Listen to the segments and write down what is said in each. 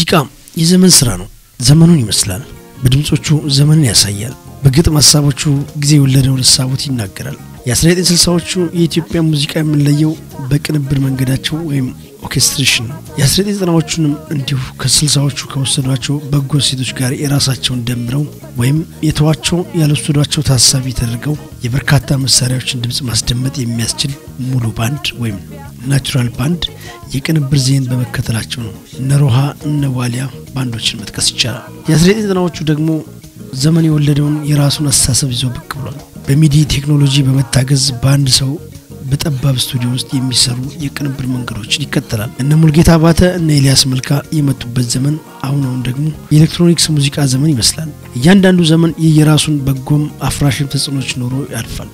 ሙዚቃ የዘመን ስራ ነው። ዘመኑን ይመስላል። በድምጾቹ ዘመንን ያሳያል። በግጥም ሀሳቦቹ ጊዜ የወለደውን ሀሳቦት ይናገራል። የ1960ዎቹ የኢትዮጵያ ሙዚቃ የምንለየው በቅንብር መንገዳቸው ወይም orchestration ነው። የ1990ዎቹንም እንዲሁ ከ60ዎቹ ከወሰዷቸው በጎ ሴቶች ጋር የራሳቸውን ደምረው ወይም የተዋቸው ያልወሰዷቸው ታሳቢ ተደርገው የበርካታ መሳሪያዎችን ድምፅ ማስደመጥ የሚያስችል ሙሉ ባንድ ወይም natural band የቅንብር ዘዬን በመከተላቸው ነው። እነ ሮሃ፣ እነ ዋሊያ ባንዶችን መጥቀስ ይቻላል። የ1990ዎቹ ደግሞ ዘመን የወለደውን የራሱን አስተሳሰብ ይዞ ብቅ ብሏል። በ MIDI ቴክኖሎጂ በመታገዝ በአንድ ሰው በጠባብ ስቱዲዮ ውስጥ የሚሰሩ የቅንብር መንገዶችን ይከተላል። እነ ሙልጌታ አባተ፣ እነ ኤልያስ መልካ የመጡበት ዘመን አሁን አሁን ደግሞ የኤሌክትሮኒክስ ሙዚቃ ዘመን ይመስላል። እያንዳንዱ ዘመን የየራሱን በጎም አፍራሽም ተጽዕኖች ኖሮ ያልፋል።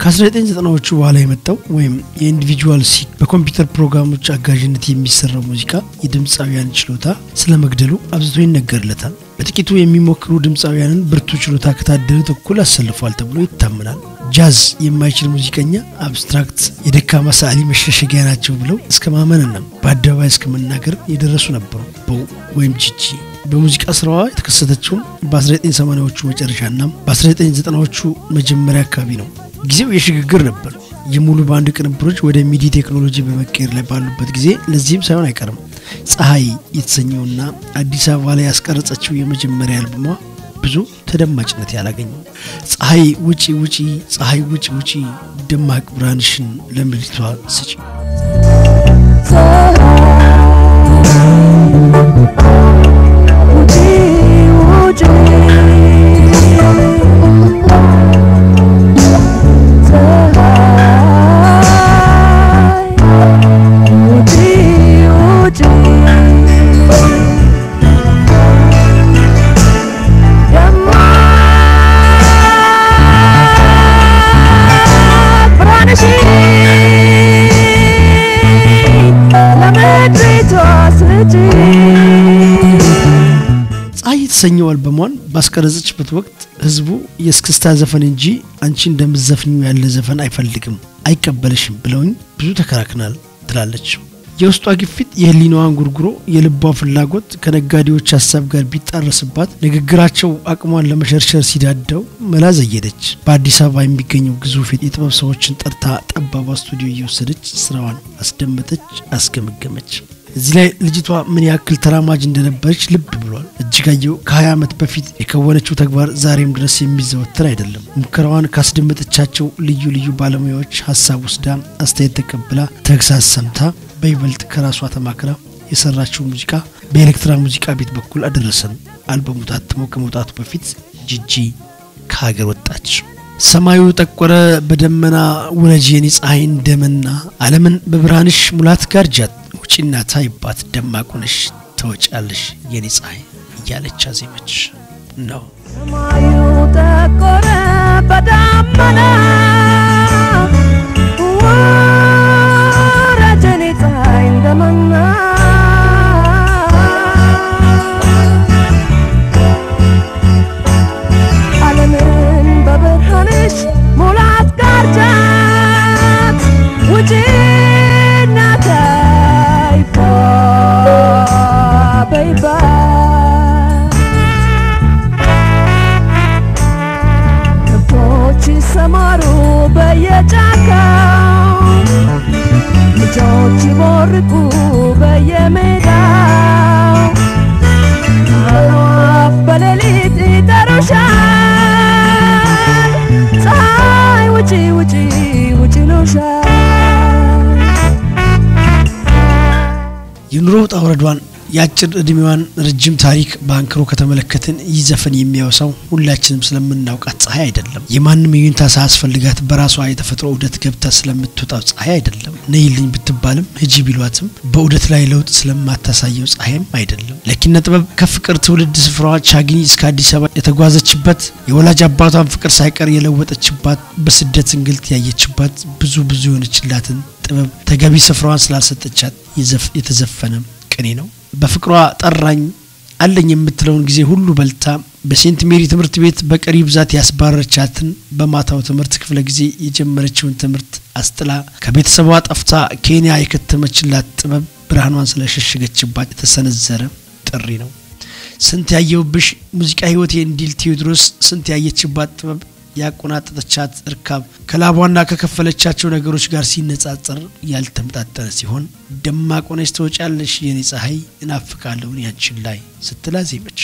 ከ1990ዎቹ በኋላ የመጣው ወይም የ individual ሲክ በኮምፒውተር ፕሮግራሞች አጋዥነት የሚሰራው ሙዚቃ የድምፃውያን ችሎታ ስለመግደሉ አብዝቶ ይነገርለታል። በጥቂቱ የሚሞክሩ ድምፃውያንን ብርቱ ችሎታ ከታደሉት እኩል አሰልፏል ተብሎ ይታመናል። ጃዝ የማይችል ሙዚቀኛ abstract የደካማ ሰዓሊ መሸሸጊያ ናቸው ብለው እስከ ማመንና በአደባባይ እስከ መናገር የደረሱ ነበሩ። በው ወይም ጂጂ በሙዚቃ ስራዋ የተከሰተችውም በ1980ዎቹ መጨረሻና በ1990ዎቹ መጀመሪያ አካባቢ ነው። ጊዜው የሽግግር ነበር። የሙሉ ባንድ ቅንብሮች ወደ MIDI ቴክኖሎጂ በመቀየር ላይ ባሉበት ጊዜ ለዚህም ሳይሆን አይቀርም ፀሐይ የተሰኘውና አዲስ አበባ ላይ ያስቀረጸችው የመጀመሪያ አልበሟ ብዙ ተደማጭነት ያላገኘው። ፀሐይ ውጪ ውጪ፣ ፀሐይ ውጪ ውጪ፣ ደማቅ ብርሃንሽን ለምድሪቷ ስጪ። ውጪ ውጪ ፀሐይ ውጪ ውጪ ደማቅ ብርሃንሽን ለምድሪቷ ስጪ። ፀሐይ የተሰኘው አልበሟን ባስቀረጸችበት ወቅት ህዝቡ የእስክስታ ዘፈን እንጂ አንቺ እንደምትዘፍኚው ያለ ዘፈን አይፈልግም፣ አይቀበልሽም ብለውኝ ብዙ ተከራክናል ትላለች። የውስጧ ግፊት፣ የህሊናዋን ጉርጉሮ፣ የልቧ ፍላጎት ከነጋዴዎች ሀሳብ ጋር ቢጣረስባት ንግግራቸው አቅሟን ለመሸርሸር ሲዳደው መላ ዘየደች። በአዲስ አበባ የሚገኘው ግዙፍ የጥበብ ሰዎችን ጠርታ ጠባቧ ስቱዲዮ እየወሰደች ስራዋን አስደመጠች፣ አስገመገመች። እዚህ ላይ ልጅቷ ምን ያክል ተራማጅ እንደነበረች ልብ ብሏል። እጅጋየሁ ከ20 ዓመት በፊት የከወነችው ተግባር ዛሬም ድረስ የሚዘወትር አይደለም። ሙከራዋን ካስደመጠቻቸው ልዩ ልዩ ባለሙያዎች ሀሳብ ወስዳ፣ አስተያየት ተቀብላ፣ ተግሳጽ ሰምታ፣ በይበልጥ ከራሷ ተማክራ የሰራችው ሙዚቃ በኤሌክትራ ሙዚቃ ቤት በኩል አደረሰን። አልበሙ ታትሞ ከመውጣቱ በፊት ጂጂ ከሀገር ወጣች። ሰማዩ ጠቆረ በደመና፣ ውረጅ የኔ ፀሐይ እንደመና፣ ዓለምን በብርሃንሽ ሙላት ጋርጃት፣ ውጪና ታይባት ደማቅ ሆነሽ ተወጫለሽ የኔ ፀሐይ እያለች አዜመች ነው። ሰማዩ ጠቆረ በደመና፣ ውረጅ የኔ ፀሐይ እንደመና፣ ዓለምን በብርሃንሽ ሙላት ጋርጃት፣ ውጪና ታይባት በይባት። ከብቶች ይሰማሩ በየጫካው፣ ልጆች ይቦርቁ በየሜዳው፣ አዕዋፍ በሌሊት ይጠሩሻል፣ ፀሐይ ውጪ ውጪ ውጪ ይሉሻል። የኑሮ ውጣ ውረዷን፣ የአጭር እድሜዋን ረጅም ታሪክ በአንክሮ ከተመለከትን ይህ ዘፈን የሚያወሳው ሁላችንም ስለምናውቃት ፀሐይ አይደለም። የማንም ይሁንታ ሳያስፈልጋት በራሷ የተፈጥሮ ዑደት ገብታ ስለምትወጣው ፀሐይ አይደለም። ነይልኝ ብትባልም ሂጂ ቢሏትም በዑደት ላይ ለውጥ ስለማታሳየው ፀሐይም አይደለም። ለኪነ ጥበብ ከፍቅር ትውልድ ስፍራዋ ቻግኒ እስከ አዲስ አበባ የተጓዘችበት፣ የወላጅ አባቷን ፍቅር ሳይቀር የለወጠችባት፣ በስደት እንግልት ያየችባት፣ ብዙ ብዙ የሆነችላትን ጥበብ ተገቢ ስፍራዋን ስላልሰጠቻት የተዘፈነ ቅኔ ነው። በፍቅሯ ጠራኝ አለኝ የምትለውን ጊዜ ሁሉ በልታ በሴንት ሜሪ ትምህርት ቤት በቀሪ ብዛት ያስባረቻትን፣ በማታው ትምህርት ክፍለ ጊዜ የጀመረችውን ትምህርት አስጥላ ከቤተሰቧ ጠፍታ ኬንያ የከተመችላት ጥበብ ብርሃኗን ስለሸሸገችባት የተሰነዘረ ጥሪ ነው። ስንት ያየውብሽ ሙዚቃ ህይወቴ እንዲል ቴዎድሮስ፣ ስንት ያየችባት ጥበብ ያቆናጠጠቻት እርካብ ከላቧና ከከፈለቻቸው ነገሮች ጋር ሲነጻጸር ያልተመጣጠነ ሲሆን፣ ደማቅ ሆነሽ ትወጫለሽ የኔ ፀሐይ፣ እናፍቃለሁ ያንቺን ላይ ስትል አዜመች።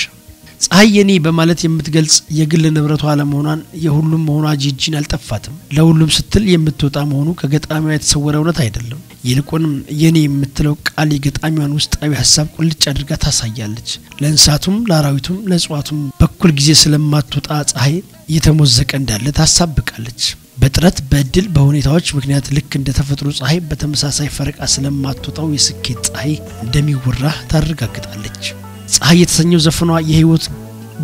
ፀሐይ የኔ በማለት የምትገልጽ የግል ንብረቷ አለመሆኗን የሁሉም መሆኗ ጂጂን አልጠፋትም። ለሁሉም ስትል የምትወጣ መሆኑ ከገጣሚዋ የተሰወረ እውነት አይደለም። ይልቁንም የኔ የምትለው ቃል የገጣሚዋን ውስጣዊ ሀሳብ ቁልጭ አድርጋ ታሳያለች። ለእንስሳቱም፣ ለአራዊቱም፣ ለእጽዋቱም በኩል ጊዜ ስለማትወጣ ፀሐይ እየተሞዘቀ እንዳለ ታሳብቃለች። በጥረት፣ በእድል፣ በሁኔታዎች ምክንያት ልክ እንደ ተፈጥሮ ፀሐይ በተመሳሳይ ፈረቃ ስለማትወጣው የስኬት ፀሐይ እንደሚወራ ታረጋግጣለች። ፀሐይ የተሰኘው ዘፈኗ የህይወት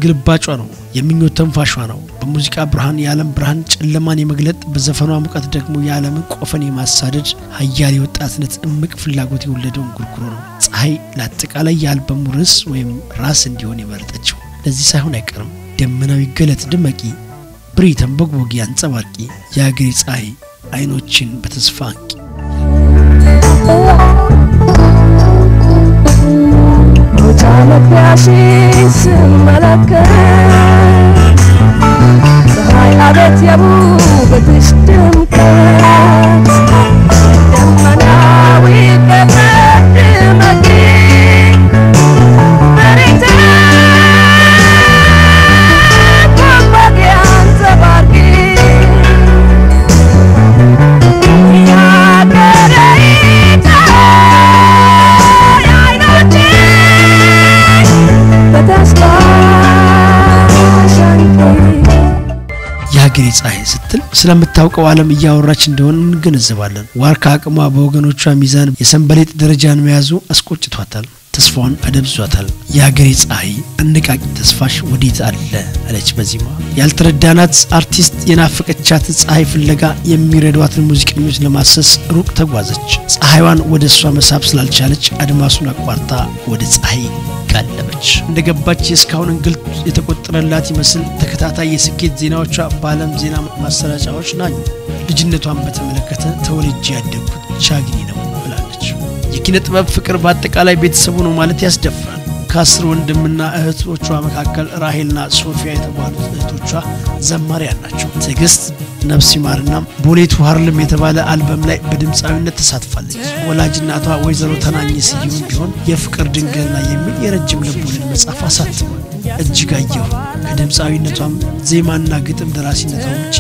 ግልባጯ ነው። የምኞት ተንፋሿ ነው። በሙዚቃ ብርሃን የዓለም ብርሃን ጨለማን የመግለጥ፣ በዘፈኗ ሙቀት ደግሞ የዓለምን ቆፈን የማሳደድ ሀያል የወጣትነት እምቅ ፍላጎት የወለደው እንጉርጉሮ ነው። ፀሐይ ለአጠቃላይ የአልበሙ ርዕስ ወይም ራስ እንዲሆን የመረጠችው ለዚህ ሳይሆን አይቀርም። ደመናዊ ገለጥ ድመቂ፣ ብሪ፣ ተንቦግቦጊ፣ አንጸባርቂ፣ የአገሬ ፀሐይ አይኖችን በተስፋ አንቂ። መውጫ መግቢያሽን ስመለከት ፀሐይ አቤት የውበትሽ ድምቀት፣ ደመናዊ ገለጥ ድመቂ፣ ብሪ፣ ተንቦግቦጊ፣ አንጸባርቂ፣ የአገሬ ፀሐይ አይኖችን በተስፋ ሸንቂ። የሀገሬ ፀሐይ ስትል ስለምታውቀው ዓለም እያወራች እንደሆነ እንገነዘባለን። ዋርካ አቅሟ በወገኖቿ ሚዛን የሰንበሌጥ ደረጃን መያዙ አስቆጭቷታል። ተስፋዋን አደብዟታል። የሀገሬ ፀሐይ አነቃቂ ተስፋሽ ወዴት አለ አለች በዜማ። ያልተረዳናት አርቲስት የናፈቀቻትን ፀሐይ ፍለጋ የሚረዷትን ሙዚቀኞች ለማሰስ ሩቅ ተጓዘች። ፀሐይዋን ወደ እሷ መሳብ ስላልቻለች አድማሱን አቋርጣ ወደ ፀሐይ ጋለበች። እንደገባች የእስካሁን እንግልት የተቆጠረላት ይመስል ተከታታይ የስኬት ዜናዎቿ በዓለም ዜና ማሰራጫዎች ናኙ። ልጅነቷን በተመለከተ ተወልጄ ያደግኩት ቻግኒ ነው ብላለች። የኪነ ጥበብ ፍቅር በአጠቃላይ ቤተሰቡ ነው ማለት ያስደፍራል። ከ10 ወንድምና እህቶቿ መካከል ራሄልና ሶፊያ የተባሉት እህቶቿ ዘማሪያን ናቸው። ትዕግስት ነፍስ ይማርና ቦሌቱ ሃርልም የተባለ አልበም ላይ በድምፃዊነት ተሳትፋለች። ወላጅ እናቷ ወይዘሮ ተናኝ ስዩም ቢሆን የፍቅር ድንግልና የሚል የረጅም ልቦለድ መጽሐፍ አሳትሟል። እጅጋየሁ ከድምፃዊነቷም ዜማና ግጥም ደራሲነቷ ውጪ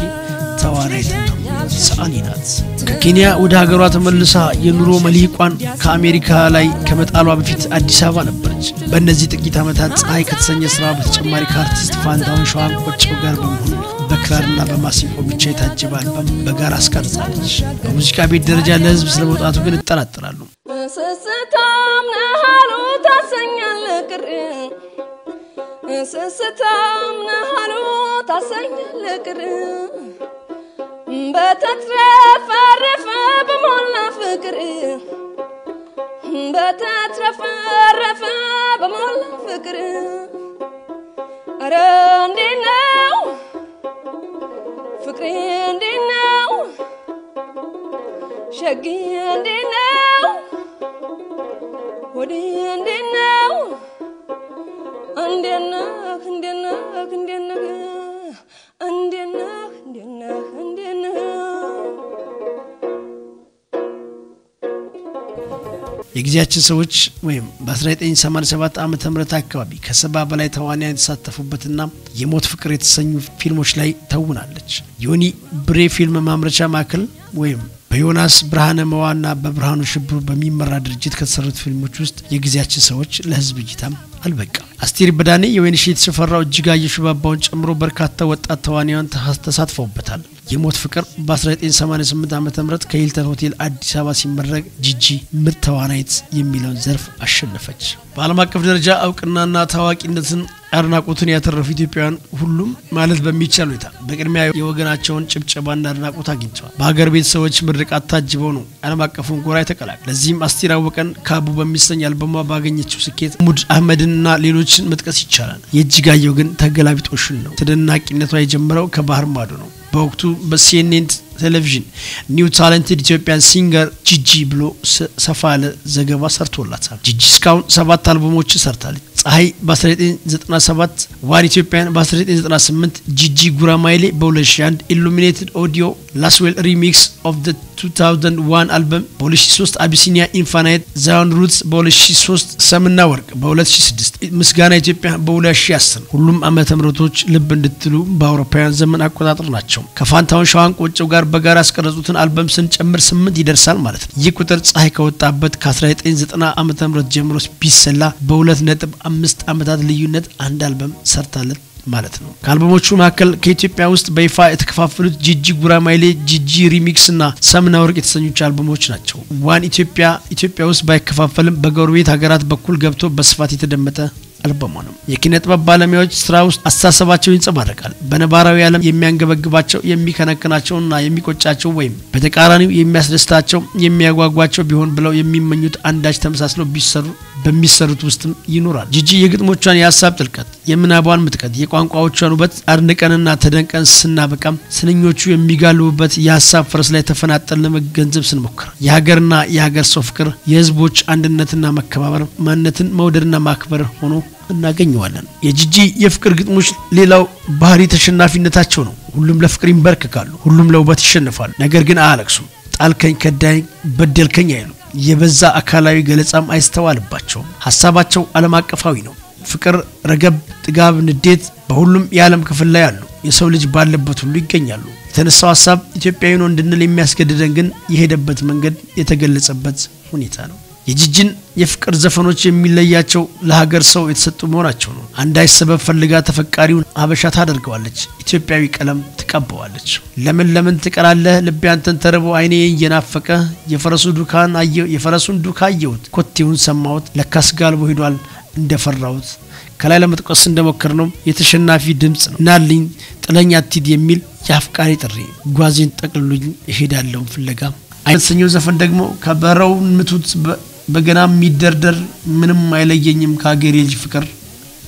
ተዋናይትም ሰዓሊ ናት። ከኬንያ ወደ ሀገሯ ተመልሳ የኑሮ መልህቋን ከአሜሪካ ላይ ከመጣሏ በፊት አዲስ አበባ ነበረች። በእነዚህ ጥቂት ዓመታት ፀሐይ ከተሰኘ ስራ በተጨማሪ ከአርቲስት ፋንታሁን ሸዋንቆጨው ጋር በመሆን በክራርና በማሲንቆ ብቻ የታጀበ አልበም በጋራ አስቀርጻለች። በሙዚቃ ቤት ደረጃ ለሕዝብ ስለመውጣቱ ግን እጠራጠራሉ። ስስታም ነህ አሉ ታሰኛለህ ቅር፣ ስስታም ነህ አሉ ታሰኛለህ ቅር፣ በተትረፈረፈ በሞላ ፍቅር፣ በተትረፈረፈ በሞላ ፍቅር፣ ኧረ እንዴት ነው ፍቅሬ፣ እንዴት ነው ሸግዬ፣ እንዴት ነው ወዲህ፣ እንዴት ነው፣ እንዴት ነህ፣ እንዴት ነህ፣ እንዴት ነህ፣ እንዴት ነህ፣ እንዴት ነህ፣ እንዴት ነህ? የጊዜያችን ሰዎች ወይም በ1987 ዓ ም አካባቢ ከ70 በላይ ተዋንያን የተሳተፉበትና የሞት ፍቅር የተሰኙ ፊልሞች ላይ ተውናለች። ዮኒ ብሬ ፊልም ማምረቻ ማዕከል ወይም በዮናስ ብርሃነ መዋና በብርሃኑ ሽብሩ በሚመራ ድርጅት ከተሰሩት ፊልሞች ውስጥ የጊዜያችን ሰዎች ለሕዝብ እይታም አልበቃም። አስቴር በዳኔ፣ የወይንሸት ሽፈራው፣ እጅጋየሁ ሽባባውን ጨምሮ በርካታ ወጣት ተዋንያን ተሳትፈውበታል። የሞት ፍቅር በ1988 ዓ ም ከሂልተን ሆቴል አዲስ አበባ ሲመረቅ ጂጂ ምርጥ ተዋናይት የሚለውን ዘርፍ አሸነፈች። በዓለም አቀፍ ደረጃ እውቅናና ታዋቂነትን አድናቆትን ያተረፉ ኢትዮጵያውያን ሁሉም ማለት በሚቻል ሁኔታ በቅድሚያ የወገናቸውን ጭብጨባና አድናቆት አግኝተዋል። በሀገር ቤት ሰዎች ምርቃት ታጅበው ነው ዓለም አቀፉን ጎራ የተቀላቀሉ። ለዚህም አስቴር አወቀን ካቡ በሚሰኝ አልበሟ ባገኘችው ስኬት ሙድ አህመድንና ሌሎችን መጥቀስ ይቻላል። የእጅጋየሁ ግን ተገላቢጦሽን ነው። ተደናቂነቷ የጀመረው ከባህር ማዶ ነው። በወቅቱ በሲኤንኤን ቴሌቪዥን "New Talented Ethiopian Singer ጂጂ" ብሎ ሰፋ ያለ ዘገባ ሰርቶላታል። ጂጂ እስካሁን 7 አልበሞች ሰርታለች። ፀሐይ በ1997፣ One Ethiopian በ1998፣ ጂጂ ጉራማይሌ በ2001፣ Illuminated Audio Laswell Remix of the 2001 አልበም በ2003፣ Abyssinia Infinite Zion Roots በ2003፣ ሰምና ወርቅ በ2006፣ ምስጋና ኢትዮጵያ በ2010። ሁሉም ዓመተ ምህረቶች ልብ እንድትሉ በአውሮፓውያን ዘመን አቆጣጠር ናቸው። ከፋንታሁን ሸዋንቆጨው ጋር በጋራ ያስቀረጹትን አልበም ስንጨምር 8 ይደርሳል ማለት ነው። ይህ ቁጥር ፀሐይ ከወጣበት ከ1990 ዓመተ ምህረት ጀምሮ ቢሰላ በ2.5 ዓመታት ልዩነት አንድ አልበም ሰርታለት ማለት ነው። ከአልበሞቹ መካከል ከኢትዮጵያ ውስጥ በይፋ የተከፋፈሉት ጂጂ ጉራማይሌ፣ ጂጂ Remix እና ሰምና ወርቅ የተሰኙት አልበሞች ናቸው። One ኢትዮጵያ ኢትዮጵያ ውስጥ ባይከፋፈልም በጎረቤት ሀገራት በኩል ገብቶ በስፋት የተደመጠ አልበሟ ነው። የኪነ ጥበብ ባለሙያዎች ስራ ውስጥ አስተሳሰባቸው ይንጸባረቃል። በነባራዊ ዓለም የሚያንገበግባቸው፣ የሚከነክናቸውና የሚቆጫቸው ወይም በተቃራኒው የሚያስደስታቸው፣ የሚያጓጓቸው፣ ቢሆን ብለው የሚመኙት አንዳች ተመሳስለው ቢሰሩ በሚሰሩት ውስጥም ይኖራል። ጂጂ የግጥሞቿን የሀሳብ ጥልቀት፣ የምናቧን ምጥቀት፣ የቋንቋዎቿን ውበት አድንቀንና ተደንቀን ስናበቃም ስንኞቹ የሚጋልቡበት የሀሳብ ፈረስ ላይ ተፈናጠን ለመገንዘብ ስንሞክር የሀገርና የሀገር ሰው ፍቅር፣ የህዝቦች አንድነትና መከባበር፣ ማንነትን መውደድና ማክበር ሆኖ እናገኘዋለን። የጂጂ የፍቅር ግጥሞች ሌላው ባህሪ ተሸናፊነታቸው ነው። ሁሉም ለፍቅር ይንበረከካሉ፣ ሁሉም ለውበት ይሸነፋሉ። ነገር ግን አያለቅሱም። ጣልከኝ፣ ከዳኝ፣ በደልከኝ አይሉ። የበዛ አካላዊ ገለጻም አይስተዋልባቸውም። ሀሳባቸው ዓለም አቀፋዊ ነው። ፍቅር፣ ረገብ፣ ጥጋብ፣ ንዴት በሁሉም የዓለም ክፍል ላይ አሉ። የሰው ልጅ ባለበት ሁሉ ይገኛሉ። የተነሳው ሀሳብ ኢትዮጵያዊ ነው እንድንል የሚያስገድደን ግን የሄደበት መንገድ፣ የተገለጸበት ሁኔታ ነው። የጂጂን የፍቅር ዘፈኖች የሚለያቸው ለሀገር ሰው የተሰጡ መሆናቸው ነው። አንዳች ሰበብ ፈልጋ ተፈቃሪውን ሀበሻ ታደርገዋለች። ኢትዮጵያዊ ቀለም ትቀበዋለች። ለምን ለምን ትቀራለህ ልቤ አንተን ተርቦ አይኔ እየናፈቀ፣ የፈረሱ ዱካን አየሁ የፈረሱን ዱካ አየሁት፣ ኮቴውን ሰማሁት፣ ለካስ ጋልቦ ሄዷል እንደፈራሁት። ከላይ ለመጥቀስ እንደሞከርነው የተሸናፊ ድምጽ ነው። ናልኝ፣ ጥለኝ አትሂድ የሚል የአፍቃሪ ጥሪ። ጓዜን ጠቅልሉኝ እሄዳለሁ ፍለጋ አይሰኘው ዘፈን ደግሞ ከበረው ምቱት በገና የሚደርደር፣ ምንም አይለየኝም ከሀገሬ ልጅ ፍቅር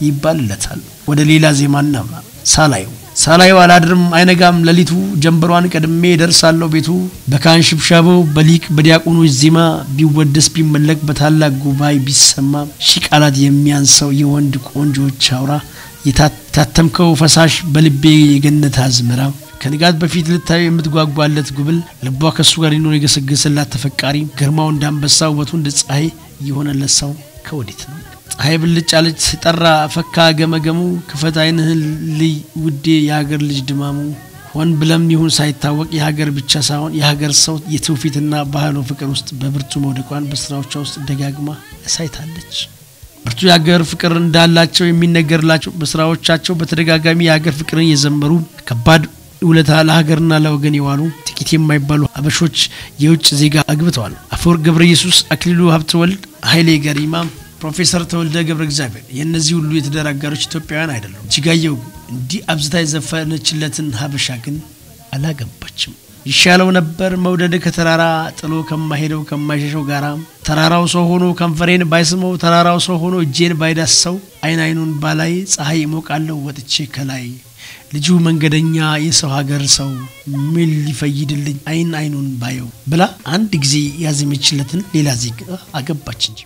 ይባልለታል። ወደ ሌላ ዜማ እናምራ። ሳላየው ሳላየው አላድርም አይነጋም ሌሊቱ፣ ጀንበሯን ቀድሜ ደርሳለሁ ቤቱ፣ በካህን ሽብሻበው በሊቅ በዲያቆኖች ዜማ፣ ቢወደስ ቢመለክ በታላቅ ጉባኤ ቢሰማ፣ ሺ ቃላት የሚያንሰው የወንድ ቆንጆች አውራ፣ የታተምከው ፈሳሽ በልቤ የገነት አዝመራ፣ ከንጋት በፊት ልታዩ የምትጓጓለት ጉብል፣ ልቧ ከሱ ጋር ሊኖር የገሰገሰላት ተፈቃሪ፣ ግርማው እንዳንበሳ ውበቱ እንደ ፀሐይ የሆነለት ሰው ከወዴት ነው? ፀሐይ ብልጭ አለች ጠራ ፈካ ገመገሙ፣ ክፈት አይንህን ልይ ውዴ የሀገር ልጅ ድማሙ። ሆን ብለም ይሁን ሳይታወቅ የሀገር ብቻ ሳይሆን የሀገር ሰው የትውፊትና ባህሉ ፍቅር ውስጥ በብርቱ መውደቋን በስራዎቿ ውስጥ ደጋግማ አሳይታለች። ብርቱ የሀገር ፍቅር እንዳላቸው የሚነገርላቸው፣ በስራዎቻቸው በተደጋጋሚ የሀገር ፍቅርን የዘመሩ፣ ከባድ ውለታ ለሀገርና ለወገን የዋሉ ጥቂት የማይባሉ አበሾች የውጭ ዜጋ አግብተዋል። አፈወርቅ ገብረ ኢየሱስ፣ አክሊሉ ሀብተወልድ፣ ኃይሌ ገሪማ፣ ፕሮፌሰር ተወልደ ገብረ እግዚአብሔር የእነዚህ ሁሉ የትዳር አጋሮች ኢትዮጵያውያን አይደሉም። እጅጋየሁ እንዲህ አብዝታ የዘፈነችለትን ሀበሻ ግን አላገባችም። ይሻለው ነበር መውደድ ከተራራ፣ ጥሎ ከማሄደው ከማይሸሸው ጋራ፣ ተራራው ሰው ሆኖ ከንፈሬን ባይስመው፣ ተራራው ሰው ሆኖ እጄን ባይዳስሰው፣ አይን አይኑን ባላይ ፀሐይ እሞቃለሁ ወጥቼ ከላይ፣ ልጁ መንገደኛ የሰው ሀገር ሰው ምን ሊፈይድልኝ አይን አይኑን ባየው ብላ አንድ ጊዜ ያዜመችለትን ሌላ ዜጋ አገባች እንጂ።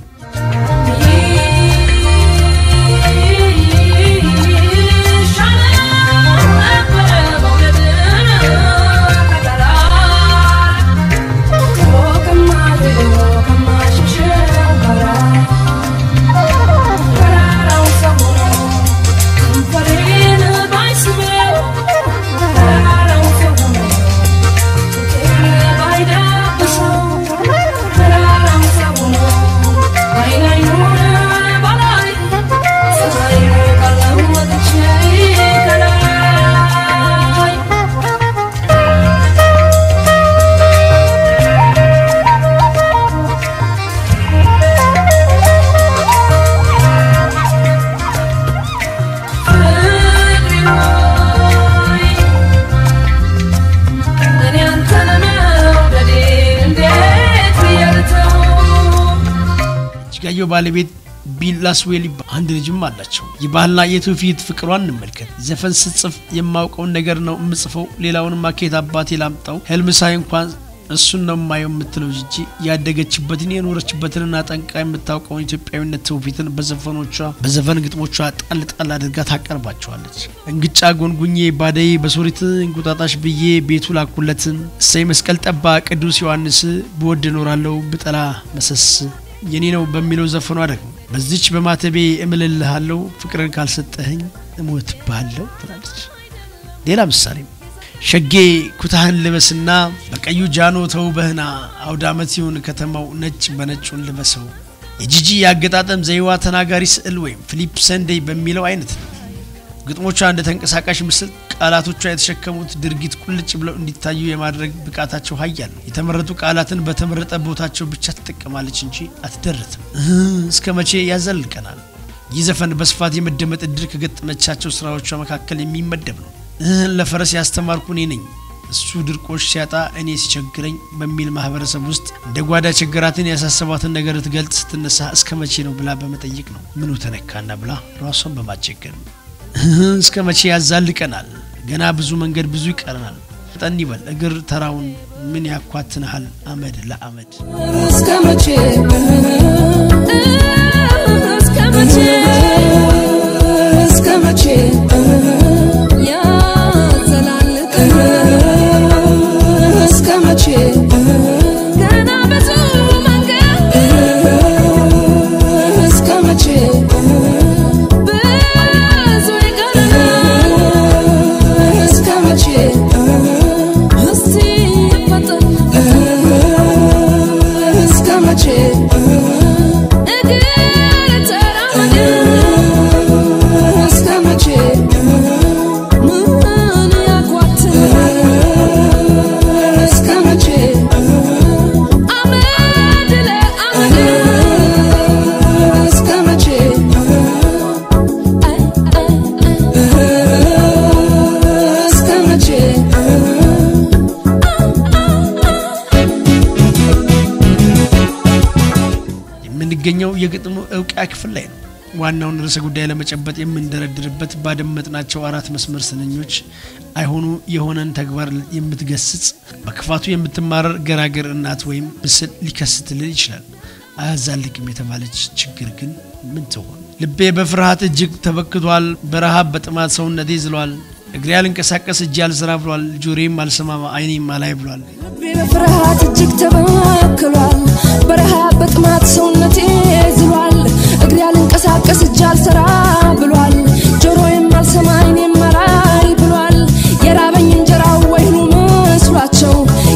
እጅጋየሁ ባለቤት ቢል ላስዌል አንድ ልጅም አላቸው። የባህልና የትውፊት ፍቅሯን እንመልከት። ዘፈን ስጽፍ የማውቀውን ነገር ነው የምጽፈው፣ ሌላውን ማኬት አባቴ ላምጣው፣ ህልም ሳይ እንኳን እሱን ነው የማየው የምትለው ጂጂ ያደገችበትን የኖረችበትንና ጠንቅቃ የምታውቀውን ኢትዮጵያዊነት ትውፊትን በዘፈኖቿ በዘፈን ግጥሞቿ ጣል ጣል አድርጋ ታቀርባቸዋለች። እንግጫ ጎንጉኜ ባደይ በሶሪት እንቁጣጣሽ ብዬ ቤቱ ላኩለት፣ እሰይ መስቀል ጠባ ቅዱስ ዮሐንስ፣ ብወድ እኖራለሁ ብጠላ መሰስ የኔ ነው በሚለው ዘፈኗ ደግሞ በዚች በማተቤ እምልልሃለሁ ፍቅርን ካልሰጠኸኝ እሞትብሃለሁ ትላለች። ሌላ ምሳሌ ሸጌ ኩታህን ልበስና በቀዩ ጃኖ ተውበህና አውዳመት ይሁን ከተማው ነጭ በነጩን ልበሰው። የጂጂ ያገጣጠም ዘይዋ ተናጋሪ ስዕል ወይም ፊሊፕ ሰንደይ በሚለው አይነት ነው። ግጥሞቿ እንደ ተንቀሳቃሽ ምስል ቃላቶቿ የተሸከሙት ድርጊት ቁልጭ ብለው እንዲታዩ የማድረግ ብቃታቸው ኃያል ነው። የተመረጡ ቃላትን በተመረጠ ቦታቸው ብቻ ትጠቀማለች እንጂ አትደረትም። እስከ መቼ ያዘልቀናል? ይህ ዘፈን በስፋት የመደመጥ እድል ከገጠመቻቸው ስራዎቿ መካከል የሚመደብ ነው። ለፈረስ ያስተማርኩ እኔ ነኝ፣ እሱ ድርቆሽ ሲያጣ እኔ ሲቸግረኝ በሚል ማህበረሰብ ውስጥ እንደ ጓዳ ችግራትን ያሳሰባትን ነገር ትገልጽ ስትነሳ እስከ መቼ ነው ብላ በመጠየቅ ነው። ምኑ ተነካና ብላ ራሷን በማቸገር ነው። እስከ መቼ ያዛልቀናል? ገና ብዙ መንገድ ብዙ ይቀረናል። ጠን ይበል እግር ተራውን ምን ያኳትንሃል አመድ ለአመድ። እስከ መቼ እስከ መቼ እስከ መቼ ያዘላልቀናል? እስከ መቼ ገና ብዙ መንገድ እስከ መቼ ብዙ ይቀረናል? እስከ መቼ እስቲ ፈጠን እስከ መቼ እግር ተራመድ እስከ መቼ ምን ያጓትናል? እስከ መቼ አመድ ለአመድ እስከ መቼ እስከ መቼ የምንገኘው የግጥሙ እውቂያ ክፍል ላይ ነው። ዋናውን ርዕሰ ጉዳይ ለመጨበጥ የምንደረድርበት ባደመጥናቸው አራት መስመር ስንኞች አይሆኑ የሆነን ተግባር የምትገስጽ በክፋቱ የምትማረር ገራገር እናት ወይም ምስል ሊከስትልን ይችላል። አያዛልቅም የተባለች ችግር ግን ምን ትሆን? ልቤ በፍርሃት እጅግ ተበክቷል፣ በረሃብ በጥማት ሰውነቴ ዝሏል፣ እግሬ አልንቀሳቀስ እጄ አልሰራ ብሏል፣ ጆሮዬም አልሰማ ዓይኔም አላይ ብሏል። ልቤ በፍርሃት እጅግ ተበክሏል፣ በረሃብ በጥማት ሰውነቴ ዝሏል፣ እግሬ አልንቀሳቀስ እጄ አልሰራ ብሏል፣ ጆሮዬም አልሰማ ዓይኔም አላይ ብሏል። የራበኝ እንጀራው ወይኑ መስሏቸው፣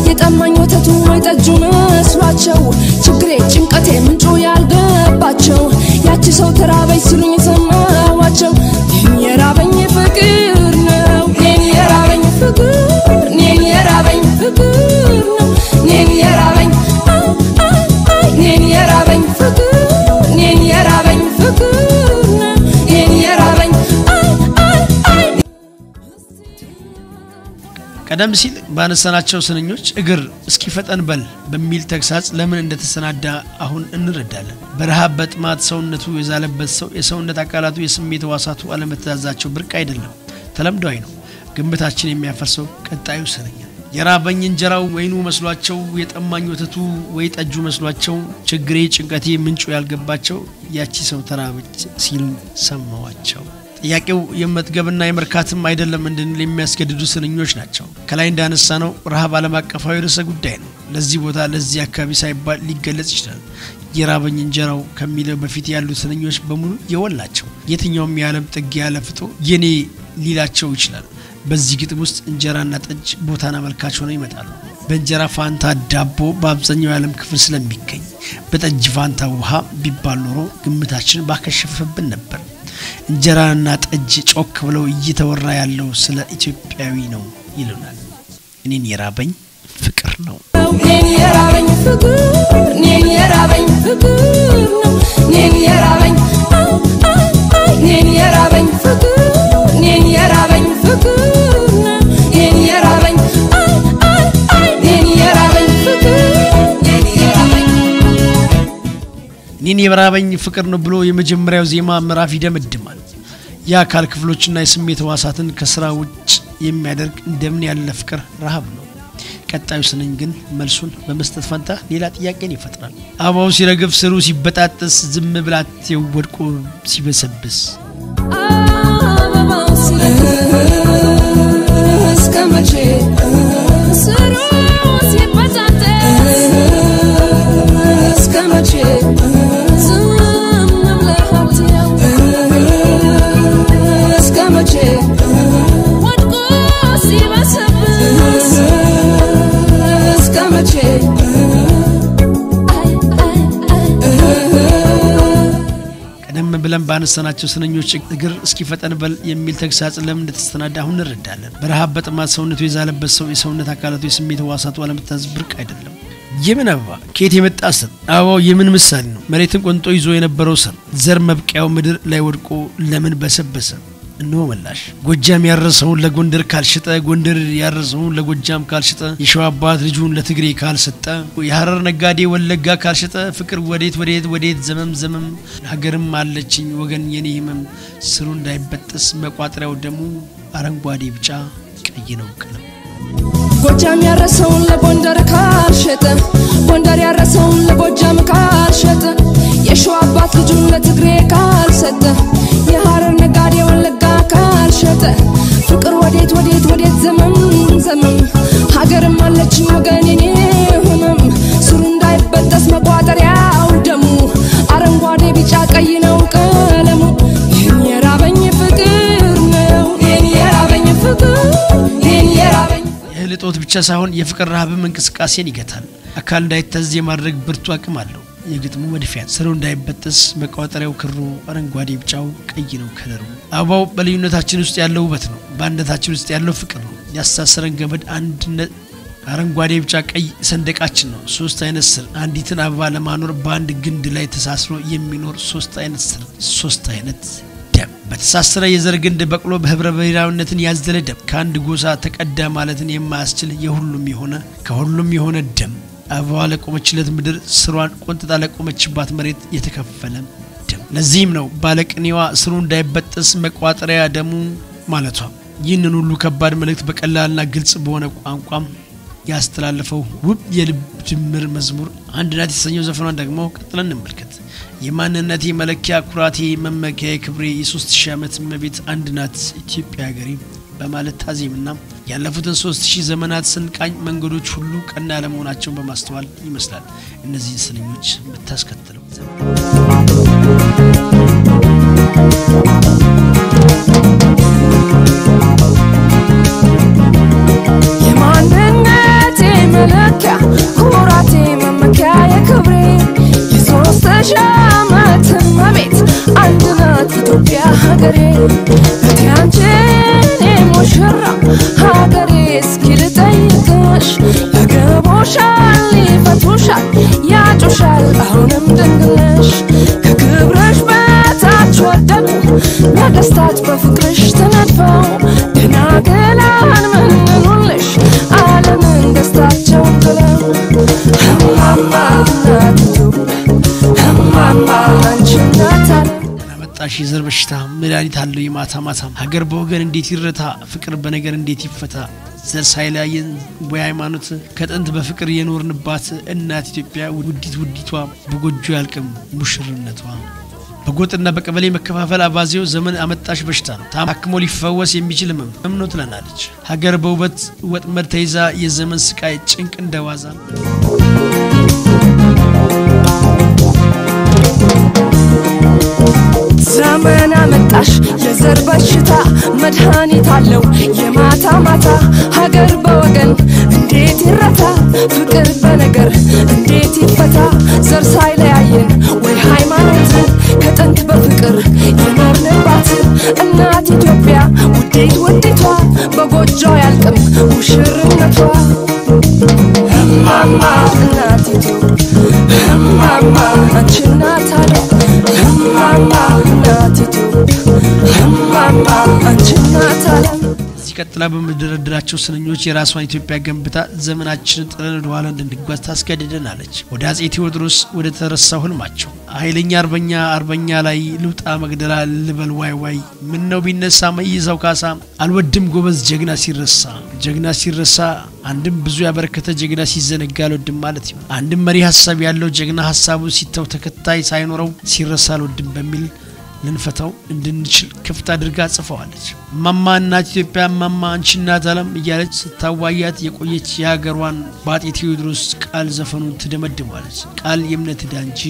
የጠማኝ ወተቱ ወይ ጠጁ መስሏቸው፣ ችግሬ ጭንቀቴ ምንጩ ያልገባቸው ያቺ ሰው ተራበች ሲሉኝ ሰማኋቸው። የራበኝ ፍቅር ነው እኔን የራበኝ ፍቅር እኔን የራበኝ ፍቅር ነው እኔን የራበኝ እኔን የራበኝ ፍቅር እኔን የራበኝ ፍቅር ነው እኔን የራበኝ አይ ቀደም ሲል ባነሳናቸው ስንኞች እግር እስኪፈጠን በል በሚል ተግሳጽ ለምን እንደተሰናዳ አሁን እንረዳለን። በረሃብ በጥማት ሰውነቱ የዛለበት ሰው የሰውነት አካላቱ የስሜት ሕዋሳቱ አለመተዛዛቸው ብርቅ አይደለም፣ ተለምዷዊ ነው። ግምታችን የሚያፈርሰው ቀጣዩ ስንኝ ነው። የራበኝ እንጀራው ወይኑ መስሏቸው፣ የጠማኝ ወተቱ ወይ ጠጁ መስሏቸው፣ ችግሬ ጭንቀቴ ምንጩ ያልገባቸው ያቺ ሰው ተራበች ሲሉ ሰማዋቸው። ጥያቄው የመጥገብና የመርካትም አይደለም እንድንል የሚያስገድዱ ስንኞች ናቸው። ከላይ እንዳነሳ ነው ረሃብ ዓለም አቀፋዊ ርዕሰ ጉዳይ ነው። ለዚህ ቦታ ለዚህ አካባቢ ሳይባል ሊገለጽ ይችላል። የራበኝ እንጀራው ከሚለው በፊት ያሉ ስንኞች በሙሉ የወል ናቸው። የትኛውም የዓለም ጥግ ያለ ፍቶ የኔ ሊላቸው ይችላል። በዚህ ግጥም ውስጥ እንጀራና ጠጅ ቦታን አመልካች ሆነው ይመጣሉ። በእንጀራ ፋንታ ዳቦ በአብዛኛው የዓለም ክፍል ስለሚገኝ በጠጅ ፋንታ ውሃ ቢባል ኖሮ ግምታችን ባከሸፈብን ነበር። እንጀራና ጠጅ ጮክ ብለው እየተወራ ያለው ስለ ኢትዮጵያዊ ነው ይሉናል። እኔን የራበኝ ፍቅር ነው። እኔን የራበኝ ፍቅር እኔን የራበኝ ፍቅር ነው እኔን የራበኝ እኔን የራበኝ ፍቅር እኔን የራበኝ ፍቅር ነው እኔን የራበኝ እኔን የራበኝ ፍቅር እኔን የራበኝ እኔን እኔን የራበኝ ፍቅር ነው ብሎ የመጀመሪያው ዜማ ምዕራፍ ይደመድማል። የአካል ክፍሎችና የስሜት ሕዋሳትን ከስራ ውጭ የሚያደርግ እንደምን ያለ ፍቅር ረሃብ ነው። ቀጣዩ ስንኝ ግን መልሱን በመስጠት ፈንታ ሌላ ጥያቄን ይፈጥራል። አበባው ሲረግፍ ስሩ ሲበጣጥስ ዝም ብላት ወድቆ ሲበሰብስ አበባው ሲረግፍ እስከ መቼ ስሩ ሲበጣጠስ እስከ መቼ ዝም ብለህ አትየው እስከ መቼ ወድቆ ሲበሰብስ እስከ መቼ አይ አይ አይ ቀደም ብለን ባነሳናቸው ስንኞች እግር እስኪፈጠን በል የሚል ተግሳጽ ለምን እንደተስተናዳ አሁን እንረዳለን። በረሃብ በጥማት ሰውነቱ የዛለበት ሰው የሰውነት አካላቱ የስሜት ሕዋሳቱ አለመታዘዝ ብርቅ አይደለም። የምን አበባ ከየት የመጣ ስር? አበባው የምን ምሳሌ ነው? መሬትን ቆንጦ ይዞ የነበረው ስር ዘር መብቀያው ምድር ላይ ወድቆ ለምን በሰበሰ? እነሆ ምላሽ። ጎጃም ያረሰውን ለጎንደር ካልሸጠ፣ ጎንደር ያረሰውን ለጎጃም ካልሸጠ፣ የሸዋ አባት ልጁን ለትግሬ ካልሰጠ፣ የሐረር ነጋዴ ወለጋ ካልሸጠ፣ ፍቅር ወዴት ወዴት ወዴት ዘመም ዘመም፣ ሀገርም አለችኝ ወገን የኔ ህመም፣ ስሩ እንዳይበጥስ መቋጠሪያው ደሙ አረንጓዴ ቢጫ ቀይ ነው ቀለም። ጎጃም ያረሰውን ለጎንደር ካልሸጠ፣ ጎንደር ያረሰውን ለጎጃም ካልሸጠ፣ የሸዋ አባት ልጁን ለትግሬ ካልሰጠ፣ የሐረር ነጋዴ ወለጋ ካልሸጠ፣ ፍቅር ወዴት ወዴት ወዴት ዘመም ዘመም፣ ሀገርም አለችኝ ወገን የኔ ህመም፣ ስሩ እንዳይበጠስ መቋጠሪያው ደሙ አረንጓዴ ቢጫ ቀይ ነው ቀለሙ። ይህን የራበኝ ፍቅር ነው ይህን የራበኝ ፍቅር ይህን የራበኝ የእህል እጦት ብቻ ሳይሆን የፍቅር ረሃብም እንቅስቃሴን ይገታል። አካል እንዳይታዘዝ የማድረግ ብርቱ አቅም አለው። የግጥሙ መድፊያ ስሩ እንዳይበጠስ መቋጠሪያው ክሩ አረንጓዴ ቢጫው ቀይ ነው ከለሩ። አበባው በልዩነታችን ውስጥ ያለው ውበት ነው። በአንድነታችን ውስጥ ያለው ፍቅር ነው። ያስተሳሰረን ገመድ አንድነት አረንጓዴ ቢጫ ቀይ ሰንደቃችን ነው። ሶስት አይነት ስር አንዲትን አበባ ለማኖር በአንድ ግንድ ላይ ተሳስሮ የሚኖር ሶስት አይነት ስር፣ ሶስት አይነት ደም። በተሳሰረ የዘር ግንድ በቅሎ በህብረ ብሔራዊነትን ያዘለ ደም፣ ከአንድ ጎሳ ተቀዳ ማለትን የማያስችል የሁሉም የሆነ ከሁሉም የሆነ ደም። አበባዋ ለቆመችለት ምድር ስሯን ቆንጥጣ ለቆመችባት መሬት የተከፈለ ደም። ለዚህም ነው ባለቅኔዋ ስሩ እንዳይበጠስ መቋጠሪያ ደሙ ማለቷ። ይህንን ሁሉ ከባድ መልእክት በቀላልና ግልጽ በሆነ ቋንቋም ያስተላለፈው ውብ የልብ ድምር መዝሙር አንድ ናት የተሰኘው ዘፈኗን ደግሞ ቀጥለን እንመልከት። የማንነቴ መለኪያ ኩራቴ መመኪያ ክብሬ የ3000 ዓመት እመቤት አንድ ናት ኢትዮጵያ ሀገሬ በማለት ታዜምና ያለፉትን 3000 ዘመናት ስንቃኝ መንገዶች ሁሉ ቀና ለመሆናቸውን በማስተዋል ይመስላል እነዚህን ስንኞች የምታስከትለው። የማንነቴ መለኪያ ኩራቴ መመኪያ የክብሬ የ3000 ዓመት እመቤት አንድ ናት ኢትዮጵያ ሀገሬ። እቴ አንቺ የኔ ሙሽራ ሀገሬ እስኪ ልጠይቅሽ ያገቡሻል ይፈቱሻል ያጩሻል አሁንም ድንግል ነሽ። ከክብርሽ በታች ወደቁ ነገስታት በፍቅርሽ ተነድፈው ደናግላን መንኑልሽ ዓለምን ደስታቸው ብለው እማማ እናት ኢትዮጵያ እማማ አንቺ እናት ዓለም አመጣሽ የዘር በሽታ መድኃኒት አለው የማታ ማታ ሀገር በወገን እንዴት ይረታ ፍቅር በነገር እንዴት ይፈታ ዘር ሳይለያየን ወይ ሃይማኖት ከጥንት በፍቅር የኖርንባት እናት ኢትዮጵያ ውዲት ውዲቷ በጎጆ ያልቅም ሙሽርነቷ። በጎጥና በቀበሌ መከፋፈል አባዜው ዘመን አመጣሽ በሽታ ነው። ታክሞ ሊፈወስ የሚችል ህመም ነው ትለናለች። ሀገር በውበት ወጥመድ ተይዛ የዘመን ስቃይ ጭንቅ እንደዋዛ ዘመን አመጣሽ የዘር በሽታ መድኃኒት አለው የማታ ማታ ሀገር በወገን እንዴት ይረታ ፍቅር በነገር እንዴት ይፈታ ዘር ሳይለያየን ወይ ሃይማኖት ከጥንት በፍቅር የኖርንባት እናት ኢትዮጵያ ውዴት ውዴቷ በጎጆ ያልቅም ሙሽርነቷ። እማማ እናት ኢትዮጵያ እማማ አንቺ እናት ዓለም እማማ እናት ኢትዮጵያ እማማ አንቺ እናት ዓለም። እዚህ ቀጥላ በመደረደራቸው ስንኞች የራሷን ኢትዮጵያ ገንብታ ዘመናችንን ጥለን ወደ ኋላ እንድንጓዝ ታስገድደናለች። ወደ አጼ ቴዎድሮስ ወደ ተረሳው ህልማቸው ኃይለኛ አርበኛ አርበኛ ላይ ልውጣ መግደላ ልበል ዋይ ዋይ ምን ነው ቢነሳ መይሳው ካሳ አልወድም ጎበዝ ጀግና ሲረሳ ጀግና ሲረሳ አንድም ብዙ ያበረከተ ጀግና ሲዘነጋ አልወድም ማለት ይሆናል። አንድም መሪ ሀሳብ ያለው ጀግና ሀሳቡ ሲተው ተከታይ ሳይኖረው ሲረሳ አልወድም በሚል ልንፈታው እንድንችል ክፍት አድርጋ ጽፈዋለች። እማማ እናት ኢትዮጵያ እማማ አንቺ እናት ዓለም እያለች ስታዋያት የቆየች የሀገሯን በአጤ ቴዎድሮስ ቃል ዘፈኑን ትደመድማለች። ቃል የእምነት ዕዳ እንጂ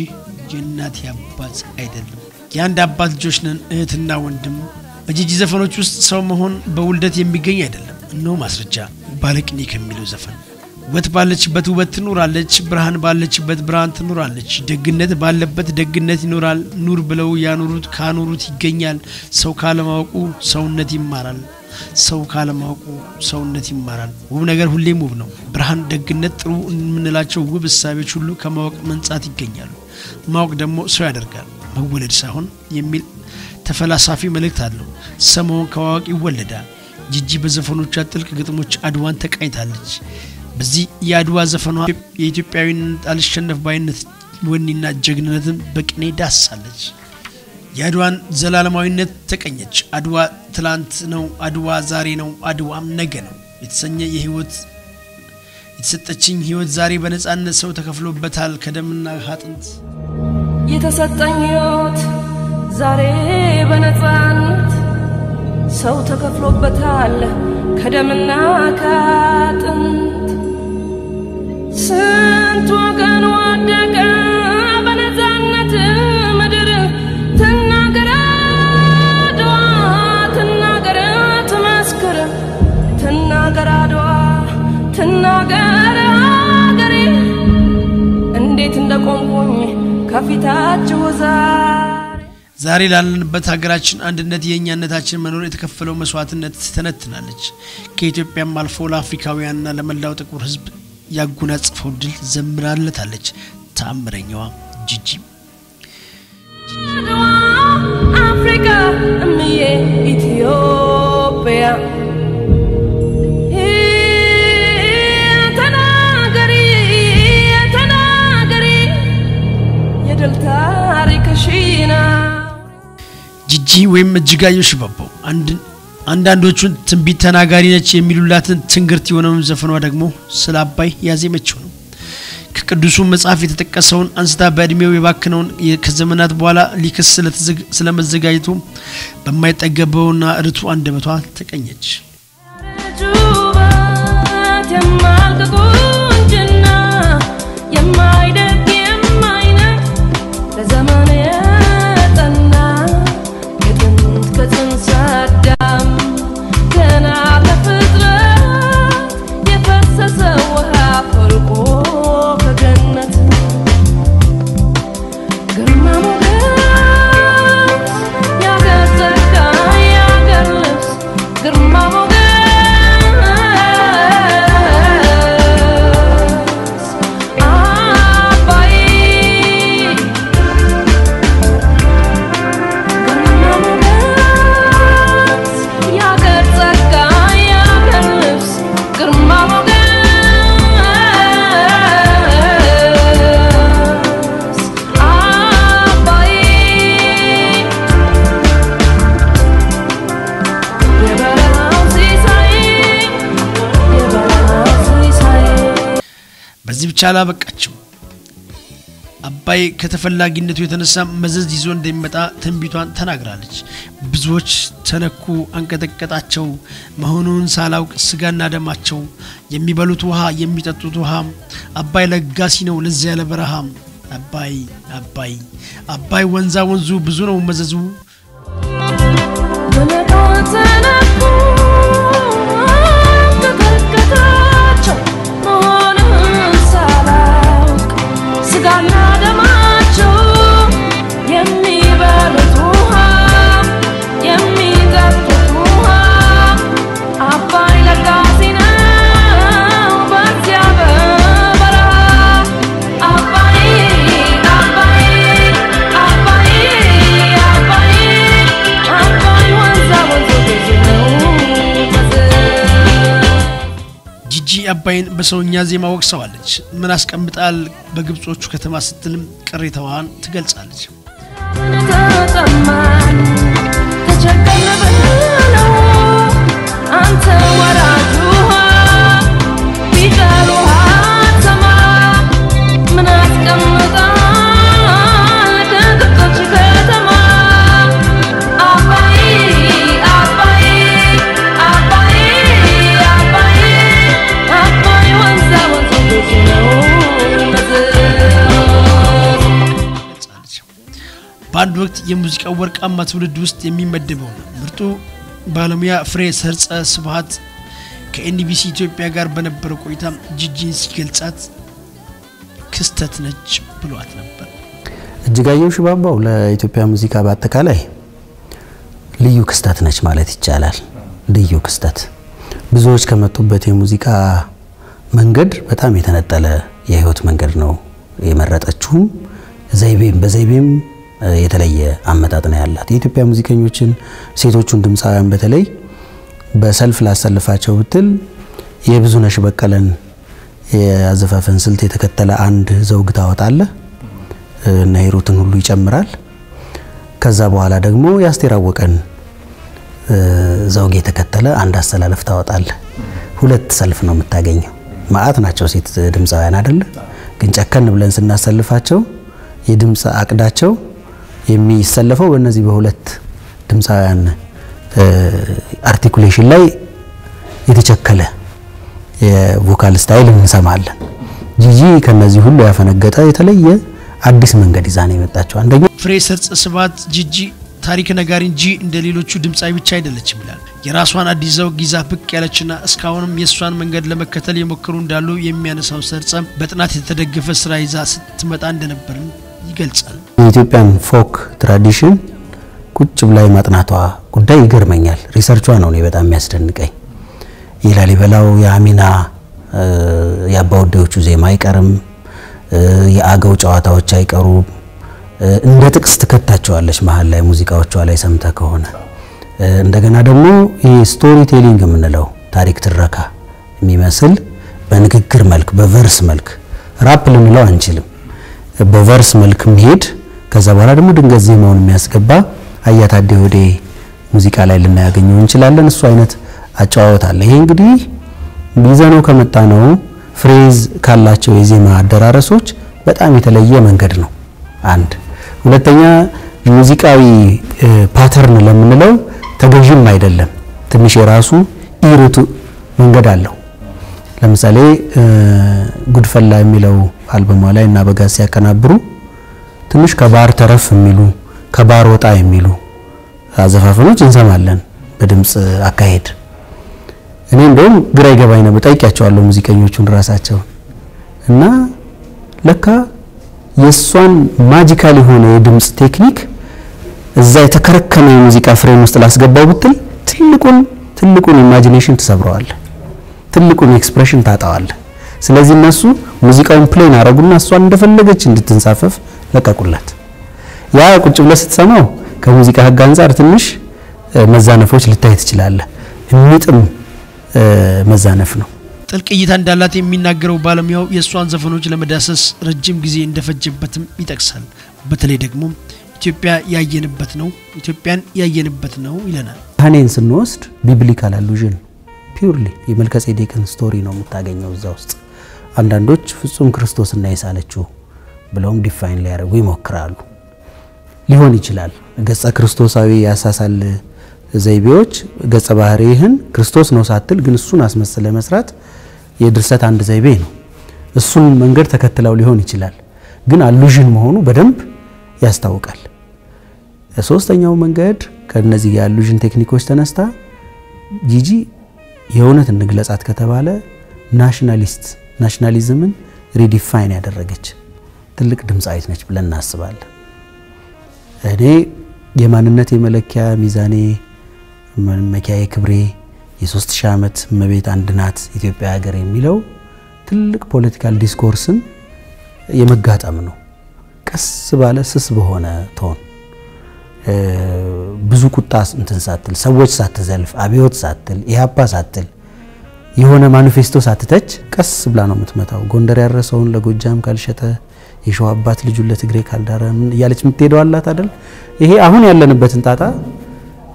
የእናት የአባት አይደለም። የአንድ አባት ልጆች ነን እህትና ወንድም። በጂጂ ዘፈኖች ውስጥ ሰው መሆን በውልደት የሚገኝ አይደለም። እነሆ ማስረጃ ባለቅኔ ከሚለው ዘፈን ውበት ባለችበት ውበት ትኖራለች፣ ብርሃን ባለችበት ብርሃን ትኖራለች፣ ደግነት ባለበት ደግነት ይኖራል። ኑር ብለው ያኑሩት ካኑሩት ይገኛል። ሰው ካለማወቁ ሰውነት ይማራል። ሰው ካለማወቁ ሰውነት ይማራል። ውብ ነገር ሁሌም ውብ ነው። ብርሃን፣ ደግነት፣ ጥሩ የምንላቸው ውብ እሳቤዎች ሁሉ ከማወቅ መንጻት ይገኛሉ። ማወቅ ደግሞ ሰው ያደርጋል መወለድ ሳይሆን የሚል ተፈላሳፊ መልእክት አለው። ሰው መሆን ከማወቅ ይወለዳል። ጂጂ በዘፈኖቿ ጥልቅ ግጥሞች አድዋን ተቃኝታለች። በዚህ የአድዋ ዘፈኗ የኢትዮጵያዊነት አልሸነፍ ባይነት ወኔና ጀግንነትን በቅኔ ዳሳለች። የአድዋን ዘላለማዊነት ተቀኘች። አድዋ ትላንት ነው፣ አድዋ ዛሬ ነው፣ አድዋም ነገ ነው የተሰኘ የህይወት የተሰጠችኝ ህይወት ዛሬ በነጻነት ሰው ተከፍሎበታል ከደምና አጥንት። የተሰጠኝ ህይወት ዛሬ በነጻነት ሰው ተከፍሎበታል ከደምና ከአጥንት። ስንት ወገን ወደቀ በነጻነት ምድር። ትናገር አድዋ ትናገር ትመስክር፣ ትናገር አድዋ ትናገር አገሬ፣ እንዴት እንደቆምኩኝ ከፊታችሁ ዛሬ። ዛሬ ላለንበት ሀገራችን አንድነት የእኛነታችን መኖር የተከፈለው መስዋዕትነት ትተነትናለች። ከኢትዮጵያም አልፎ ለአፍሪካውያንና ለመላው ጥቁር ሕዝብ ያጎናጸፈው ድል ዘምራለታለች። ተአምረኛዋ ጂጂ አድዋ አፍሪካ እምዬ ኢትዮጵያ ተናገሪ ተናገሪ የድል ታሪክሽን። ጂጂ ወይም እጅጋየሁ ሽባባው አንዳንዶቹን ትንቢት ተናጋሪ ነች የሚሉላትን ትንግርት የሆነውን ዘፈኗ ደግሞ ስለ አባይ ያዜመችው ነው። ከቅዱሱ መጽሐፍ የተጠቀሰውን አንስታ በእድሜው የባክነውን ከዘመናት በኋላ ሊክስ ስለመዘጋጀቱ በማይጠገበውና ርቱ አንደበቷ ተቀኘች። ጩበት የማልቅ ቁንጅና የማይደግ የማይነቅ ለዘመን የጠና የጥንት ከጽንሰ አዳም ገና ከፍጥረት የፈሰሰ ውሃ ፈልቆ ከገነት ግርማ ሞገስ የአገር ጸጋ የአገር ልብስ ግርማ ሞገስ አባይ ግርማ ሞገስ የአገር ጸጋ የአገር ልብስ ግርማ ሞገስ አባይ የበረሃው ሲሳይ የበረሃው ሲሳይ። በዚህ ብቻ አላበቃችም። አባይ ከተፈላጊነቱ የተነሳ መዘዝ ይዞ እንደሚመጣ ትንቢቷን ተናግራለች። ብዙዎች ተነኩ፣ አንቀጠቀጣቸው መሆኑን ሳላውቅ ስጋና ደማቸው የሚበሉት ውሃ የሚጠጡት ውሃ አባይ ለጋሲ ነው ለዚያ ለበረሃ። አባይ አባይ አባይ ወንዛ ወንዙ ብዙ ነው መዘዙ። ተነኩ አንቀጠቀጣቸው መሆኑን ሳላውቅ ስጋና ደማቸው የሚበሉት ውሃ የሚጠጡት ውሃ አባይ ለጋሲ ነው በዚያ በበረሃ አባይ አባይ አባይ አባይ አባይ ወንዛ ወንዙ ብዙ ነው ጂጂ አባይን በሰውኛ ዜማ ወቅሰዋለች። ምን አስቀምጣል በግብጾቹ ከተማ ስትልም ቅሬታዋን ትገልጻለች። አንተ ወራጁሃ ቢጠሩሃ ሰማ ምን አስቀምጣል ከግብጾች ከተማ አባይ አባይ አባይ አባይ አባይ ወንዛ ወንዝ ብዙ ነው ገልጻለች። በአንድ ወቅት የሙዚቃው ወርቃማ ትውልድ ውስጥ የሚመደበው ምርጡ ባለሙያ ፍሬ ሰርጸ ስብሐት ከኤንቢሲ ኢትዮጵያ ጋር በነበረው ቆይታ ጂጂን ሲገልጻት ክስተት ነች ብሏት ነበር። እጅጋየሁ ሽባባው ለኢትዮጵያ ሙዚቃ በአጠቃላይ ልዩ ክስተት ነች ማለት ይቻላል። ልዩ ክስተት፣ ብዙዎች ከመጡበት የሙዚቃ መንገድ በጣም የተነጠለ የህይወት መንገድ ነው የመረጠችውም። ዘይቤም በዘይቤም የተለየ አመጣጥ ነው ያላት። የኢትዮጵያ ሙዚቀኞችን ሴቶቹን ድምፃውያን በተለይ በሰልፍ ላሰልፋቸው ብትል የብዙነሽ በቀለን የአዘፋፈን ስልት የተከተለ አንድ ዘውግ ታወጣለህ እና ሂሩትን ሁሉ ይጨምራል። ከዛ በኋላ ደግሞ የአስቴር አወቀን ዘውግ የተከተለ አንድ አሰላለፍ ታወጣለህ። ሁለት ሰልፍ ነው የምታገኘው። ማአት ናቸው ሴት ድምፃውያን አይደለ? ግን ጨከን ብለን ስናሰልፋቸው የድምፅ አቅዳቸው የሚሰለፈው በእነዚህ በሁለት ድምፃውያን articulation ላይ የተቸከለ የ vocal style እንሰማለን። ጂጂ ከነዚህ ሁሉ ያፈነገጠ የተለየ አዲስ መንገድ ይዛ ነው የመጣችው። አንደኛ ፍሬ ሰርጸ ስብሐት ጂጂ ታሪክ ነጋሪ እንጂ እንደ ሌሎቹ ድምፃዊ ብቻ አይደለችም ይላል። የራሷን አዲስ ዘውግ ይዛ ብቅ ያለችና እስካሁንም የእሷን መንገድ ለመከተል የሞከሩ እንዳሉ የሚያነሳው ሰርጸ በጥናት የተደገፈ ስራ ይዛ ስትመጣ እንደነበርም ይገልጻል። የኢትዮጵያን folk tradition ቁጭ ብላ የማጥናቷ ጉዳይ ይገርመኛል። research ቿ ነው እኔ በጣም የሚያስደንቀኝ። የላሊበላው የአሚና የአባወዴዎቹ ዜማ አይቀርም፣ የአገው ጨዋታዎች አይቀሩም። እንደ ጥቅስ ትከታቸዋለች መሀል ላይ ሙዚቃዎቿ ላይ ሰምተህ ከሆነ። እንደገና ደግሞ ይሄ story telling የምንለው ታሪክ ትረካ የሚመስል በንግግር መልክ በ verse መልክ ራፕ ልንለው አንችልም። በ verse መልክ የሚሄድ ከዛ በኋላ ደግሞ ድንገት ዜማውን የሚያስገባ አያታዴ ሆዴ ሙዚቃ ላይ ልናያገኘው እንችላለን። እሱ አይነት አጨዋወት አለ። ይሄ እንግዲህ ይዘነው ከመጣ ነው phrase ካላቸው የዜማ አደራረሶች በጣም የተለየ መንገድ ነው። አንድ ሁለተኛ ሙዚቃዊ pattern ለምንለው ተገዥም አይደለም። ትንሽ የራሱ ኢሩቱ መንገድ አለው። ለምሳሌ ጉድፈላ የሚለው አልበሟ ላይ እና በጋዝ ሲያቀናብሩ ትንሽ ከባር ተረፍ የሚሉ ከባር ወጣ የሚሉ አዘፋፈኖች እንሰማለን በድምጽ አካሄድ። እኔ እንደውም ግራ ይገባኝ ነበር፣ ጠይቄያቸዋለሁ ሙዚቀኞቹን ራሳቸው እና ለካ የሷን magical የሆነ የድምጽ ቴክኒክ እዛ የተከረከመ የሙዚቃ frame ውስጥ ላስገባው ብትል ትልቁን imagination ትሰብረዋለህ፣ ትልቁን expression ታጣዋለህ። ስለዚህ እነሱ ሙዚቃውን plain አረጉና እሷን እንደፈለገች እንድትንሳፈፍ ለቀቁላት። ያ ቁጭ ብለህ ስትሰማው ከሙዚቃ ህግ አንጻር ትንሽ መዛነፎች ልታይ ትችላለህ። የሚጥም መዛነፍ ነው። ጥልቅ እይታ እንዳላት የሚናገረው ባለሙያው የእሷን ዘፈኖች ለመዳሰስ ረጅም ጊዜ እንደፈጀበትም ይጠቅሳል። በተለይ ደግሞ ኢትዮጵያ ያየንበት ነው ኢትዮጵያን ያየንበት ነው ይለናል። ብርሃኔን ስንወስድ biblical allusion purely የመልከጼዴቅን story ነው የምታገኘው እዛ ውስጥ። አንዳንዶች ፍጹም ክርስቶስና የሳለችው ብለውም define ሊያደርጉ ይሞክራሉ። ሊሆን ይችላል። ገጸ ክርስቶሳዊ ያሳሳል ዘይቤዎች ገጸ ባህሪህን ክርስቶስ ነው ሳትል ግን እሱን አስመስለ መስራት የድርሰት አንድ ዘይቤ ነው። እሱን መንገድ ተከትለው ሊሆን ይችላል። ግን allusion መሆኑ በደንብ ያስታውቃል። ሶስተኛው መንገድ ከነዚህ የ allusion ቴክኒኮች ተነስታ ጂጂ የእውነት እንግለጻት ከተባለ nationalist nationalism ን redefine ያደረገች ትልቅ ድምፃዊት ነች ብለን እናስባለን። እኔ የማንነት የመለኪያ ሚዛኔ መመኪያዬ ክብሬ የ3000 ዓመት እመቤት አንድ ናት ኢትዮጵያ ሀገር የሚለው ትልቅ political discourse ን የመጋጠም ነው። ቀስ ባለ ስስ በሆነ tone ብዙ ቁጣ እንትን ሳትል ሰዎች ሳትዘልፍ አብዮት ሳትል ኢህአፓ ሳትል የሆነ ማኒፌስቶ ሳትተች ቀስ ብላ ነው የምትመታው። ጎንደር ያረሰውን ለጎጃም ካልሸጠ፣ የሸዋ አባት ልጁን ለትግሬ ካልዳረ ምን እያለች የምትሄደው አላት አይደል? ይሄ አሁን ያለንበትን ጣጣ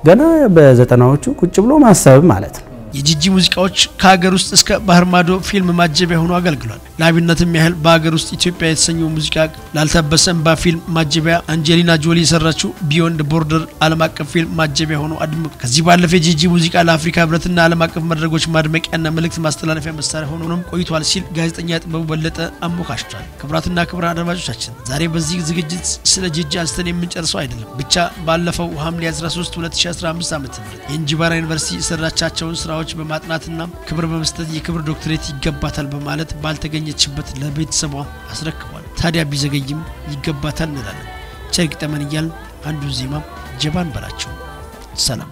ገና በ90ዎቹ ቁጭ ብሎ ማሰብ ማለት ነው። የጂጂ ሙዚቃዎች ከሀገር ውስጥ እስከ ባህር ማዶ ፊልም ማጀቢያ ሆኖ አገልግሏል። ለአብነትም ያህል በሀገር ውስጥ ኢትዮጵያ የተሰኘው ሙዚቃ ላልታበሰ እንባ ፊልም ማጀቢያ፣ አንጀሊና ጆሊ የሰራችው Beyond Border ዓለም አቀፍ ፊልም ማጀቢያ ሆኖ አድምቅ። ከዚህ ባለፈ የጂጂ ሙዚቃ ለአፍሪካ ሕብረትና ዓለም አቀፍ መድረኮች ማድመቂያና መልእክት ማስተላለፊያ መሳሪያ ሆኖም ቆይቷል ሲል ጋዜጠኛ ጥበቡ በለጠ አሞካሽቷል። ክቡራትና ክቡራን አድማጮቻችን፣ ዛሬ በዚህ ዝግጅት ስለ ጂጂ አንስተን የምንጨርሰው አይደለም። ብቻ ባለፈው ሐምሌ 13 2015 ዓ ም የእንጂባራ ዩኒቨርሲቲ የሰራቻቸውን ስራዎች በማጥናትና ክብር በመስጠት የክብር ዶክትሬት ይገባታል በማለት ባልተገኘችበት ለቤተሰቧ አስረክቧል። ታዲያ ቢዘገይም ይገባታል እንላለን። ቸር ይግጠመን እያልን አንዱን ዜማ ጀባን በላቸው። ሰላም።